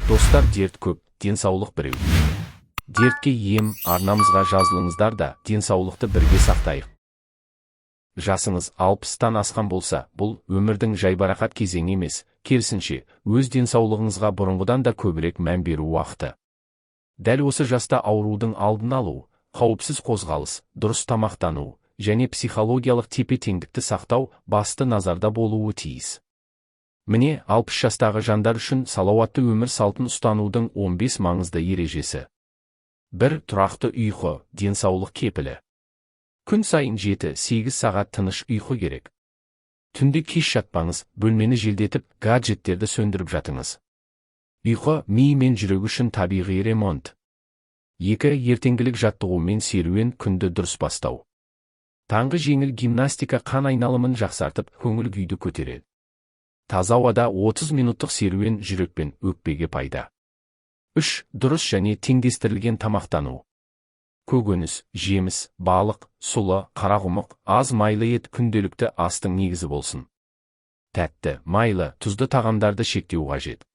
Достар, дерт көп, денсаулық біреу. Дертке ем арнамызға жазылыңыздар да, денсаулықты бірге сақтайық. Жасыңыз 60-тан асқан болса, бұл өмірдің жайбарақат кезеңі емес, керісінше, өз денсаулығыңызға бұрынғыдан да көбірек мән беру уақыты. Дәл осы жаста аурудың алдын алу, қауіпсіз қозғалыс, дұрыс тамақтану және психологиялық тепе-теңдікті сақтау басты назарда болуы тиіс. Міне, 60 жастағы жандар үшін салауатты өмір салтын ұстанудың 15 маңызды ережесі. 1. Тұрақты ұйқы – денсаулық кепілі. Күн сайын 7-8 сағат тыныш ұйқы керек. Түнде кеш жатпаңыз, бөлмені желдетіп, гаджеттерді сөндіріп жатыңыз. Ұйқы – ми мен жүрек үшін табиғи ремонт. 2. Ертеңгілік жаттығу мен серуен, күнді дұрыс бастау. Таңғы жеңіл гимнастика қан айналымын жақсартып, көңіл күйді көтереді. Таза ауада 30 минуттық серуен жүрек пен өкпеге пайда. 3. Дұрыс және теңдестірілген тамақтану. Көкөніс, жеміс, балық, сұлы, қарақұмық, аз майлы ет күнделікті астың негізі болсын. Тәтті, майлы, тұзды тағамдарды шектеу қажет.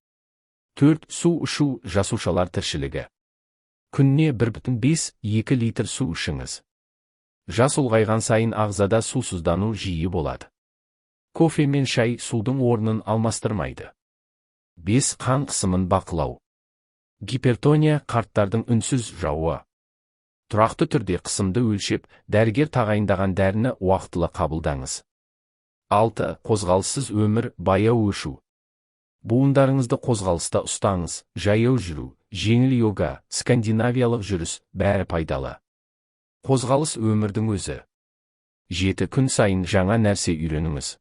4. Су ішу – жасушалар тіршілігі. Күніне 1,5-2 литр су ішіңіз. Жас ұлғайған сайын ағзада сусыздану жиі болады. Кофе мен шай судың орнын алмастырмайды. 5. Қан қысымын бақылау. Гипертония – қарттардың үнсіз жауы. Тұрақты түрде қысымды өлшеп, дәрігер тағайындаған дәріні уақытылы қабылдаңыз. 6. Қозғалыссыз өмір – баяу өшу. Буындарыңызды қозғалыста ұстаңыз, жаяу жүру, жеңіл йога, скандинавиялық жүріс – бәрі пайдалы. Қозғалыс – өмірдің өзі. 7. Күн сайын жаңа нәрсе үйреніңіз.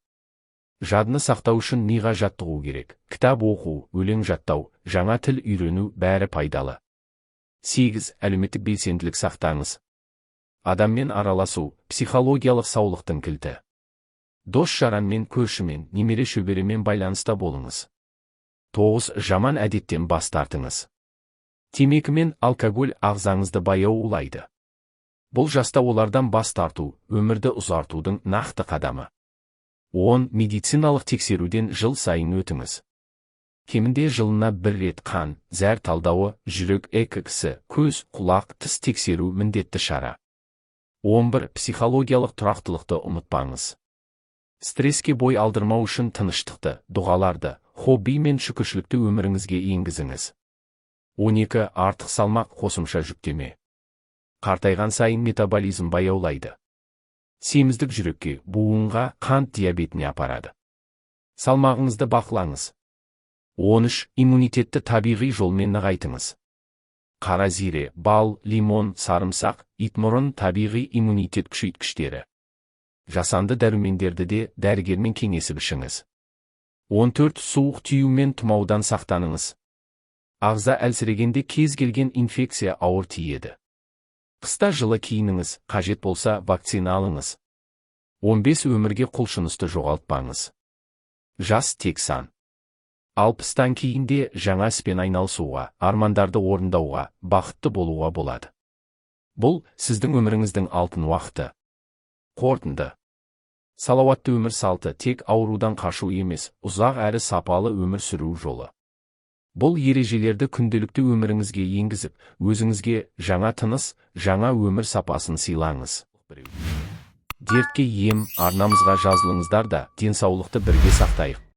Жадыны сақтау үшін миға жаттығу керек. Кітап оқу, өлең жаттау, жаңа тіл үйрену – бәрі пайдалы. 8. Әлеуметтік белсенділік сақтаңыз. Адаммен араласу – психологиялық саулықтың кілті. Дос жаранмен, көршімен, немере шөберемен байланыста болыңыз. 9. Жаман әдеттен бас тартыңыз. Темекі мен алкоголь ағзаңызды баяу улайды. Бұл жаста олардан бас тарту – өмірді ұзартудың нақты қадамы. 10. Медициналық тексеруден жыл сайын өтіңіз. Кемінде жылына бір рет қан, зәр талдауы, жүрек ЭКГ-сі, көз, құлақ, тіс тексеру міндетті шара. 11. Психологиялық тұрақтылықты ұмытпаңыз. Стресске бой алдырмау үшін тыныштықты, дұғаларды, хобби мен шүкіршілікті өміріңізге енгізіңіз. 12. Артық салмақ – қосымша жүктеме. Қартайған сайын метаболизм баяулайды. Семіздік жүрекке, буынға, қант диабетіне апарады. Салмағыңызды бақылаңыз. 13. Иммунитетті табиғи жолмен нығайтыңыз. Қара зире, бал, лимон, сарымсақ, итмұрын – табиғи иммунитет күшейткіштері. Жасанды дәрумендерді де дәрігермен кеңесіп ішіңіз. 14. Суық тию мен тұмаудан сақтаныңыз. Ағза әлсірегенде кез келген инфекция ауыр тиеді. Қыста жылы киініңіз, қажет болса, вакцина алыңыз. 15. Өмірге құлшынысты жоғалтпаңыз. Жас – тек сан. 60-тан кейін де жаңа іспен айналысуға, армандарды орындауға, бақытты болуға болады. Бұл – сіздің өміріңіздің алтын уақыты. Қорытынды. Салауатты өмір салты – тек аурудан қашу емес, ұзақ әрі сапалы өмір сүру жолы. Бұл ережелерді күнделікті өміріңізге енгізіп, өзіңізге жаңа тыныс, жаңа өмір сапасын сыйлаңыз. Дертке ем арнамызға жазылыңыздар да, денсаулықты бірге сақтайық.